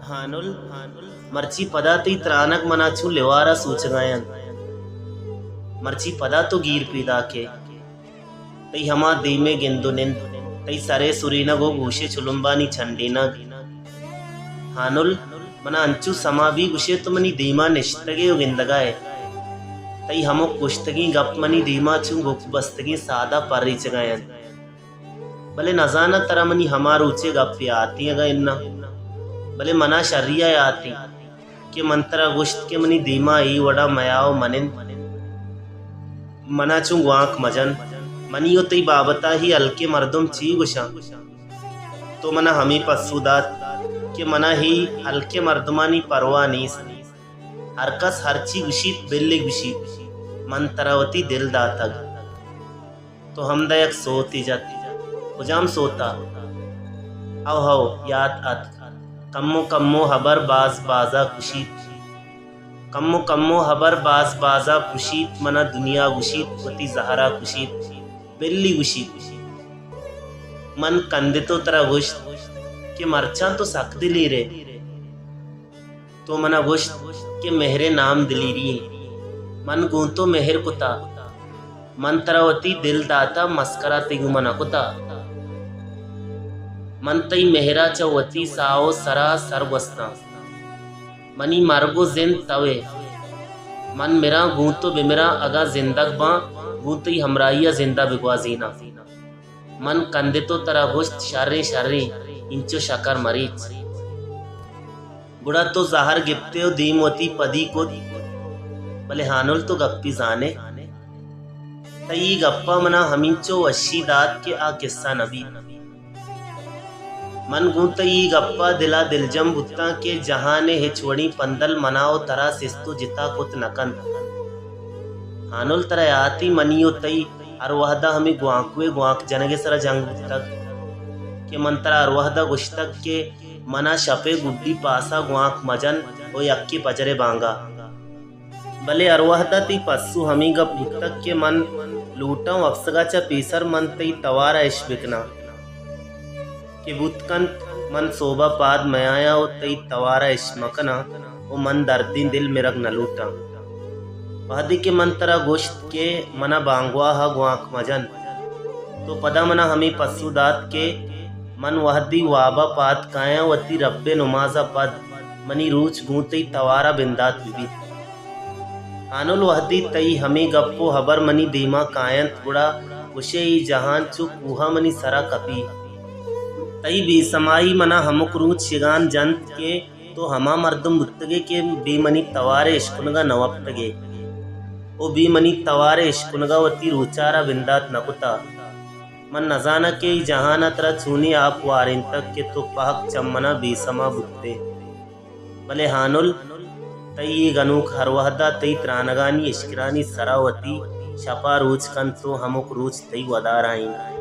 ہانل، مرچی پدا تئی ترانگ منا چون لیوارا سوچگا انت۔ مرچی پدا تو گیر پیداک ئے۔ تئی ہما دیمے گند و نند، تئی سرے سرینگ و گوشے چلمبانی چنڈینگ۔ ہانل، منا انچو سما بی گوشے تو منی دیما نشتگے و گندگا ئے۔ تئی ہمک گوشتگیں گپ منی دیما چون گک بستگیں سادا پریچگا انت۔ بلے نزاناں ترا منی ہما روچے گپ یات ایں اگاں اناں۔ بلے منا شریا یات ایں کہ من ترا گوشت کہ منی دیما اے وڑا میا و منند، منا چون گوانک مجن۔ منی و تئی بابتا ہی ہلکے مردم چی گوشاں؟ تو منا ہمے پسو دات کہ منا ہی ہلکے مردمانی پرواہ نیست۔ ہر کس ہرچی گوشیت، بلے گوشیت، من ترا وتی دل داتگ۔ تو ہمدا یک سوتے جت۔ کجام سوتا؟ ہو ہو، یات اتک۔ کمو کمو ہبر باز بازا کشیت۔ کمو کمو ہبر باز بازا کشیت، منا دنیا گوشیت، وتی زہرا کشیت، بلی گوشیت۔ من کندت و ترا گوشت کہ مرچاں تو سک دلیر ئے۔ تو منا گوشت کہ مہر ءِ نام دلیری انت۔ من گوں تو مہر کتا۔ من ترا وتی دل داتا، مسکرا تئی گوما نہ کتا۔ من تئی مہرا چہ وتی ساہ و سرا سر گوستاں۔ منی مرگ و زند تو ئے۔ من مراں گوں تو بمراں، اگاں زندگ باں گوں تئی ہمراہیا زندا بگوازیناں۔ من کندت و ترا گوشت، شریں، شریں، اینچو شکر مریچ۔ گڑا تو زہر گپتے و دیم وتی پدی کت، بلے ہانل تو گپی زانے۔ تئی اے گپا منا ہمینچو وشی دات کہ آ کسہ نہ بیت۔ من گوں تئی اے گپا دلا دلجم بوتاں کہ جہان ءِ ہچ وڑیں پندل منا و ترا سست و جتا کت نہ کنت۔ ہانل ترا یاتی منی و تئی ہر وہدا ہمے گوانکوئے گوانک جنگے سرا جنگ بوتگ کہ من ترا ہر وہدا گوشتگ کہ منا شپے گڈی پاسا گوانک مجن و یکے پجرے بانگا۔ بلے ہر وہدا تئی پسو ہمے گپ بوتگ کہ من لوٹاں وپسگا چہ پیسر من تئی توارا اش بکناں۔ کہ بوت کنت من سہبا پاد میایاں و تئی توارا اش مکناں و من دردیں دل مرگ نہ لوٹاں۔ وہدے کہ من ترا گوشت کہ منا بانگواہا گوانک مجن، تو پدا منا ہمے پسو دات کہ من وہدی وابا پاد کایاں، وتی رب ءِ نمازا پد منی روچ گوں تئی توارا بندات بہ بیت۔ ہانل وہدی تئی ہمے گپ و ہبر منی دیما کاینت، گڑا گوشئے اے جہان چو کوہا منی سرا کپی۔ تئی بے سمائی منا ہمک روچ شگان جنت کہ تو ہما مردم بوتگئے کہ بے منی توار ءِ اشکنگا نہ وپتگئے و بے منی توار ءِ اشکنگا وتی روچارا بندات نہ کتا۔ من نزاناں کہ اے جہانا ترا چونیں آپ وارینتگ کہ تو پہک چہ منا بے سما بوتئے۔ بلے ہانل، تئی اے گنوک ہر وہدا تئی ترانگانی اشکرانی سرا وتی شپا روچ کنت و ہمک روچ تئی ودارا انت۔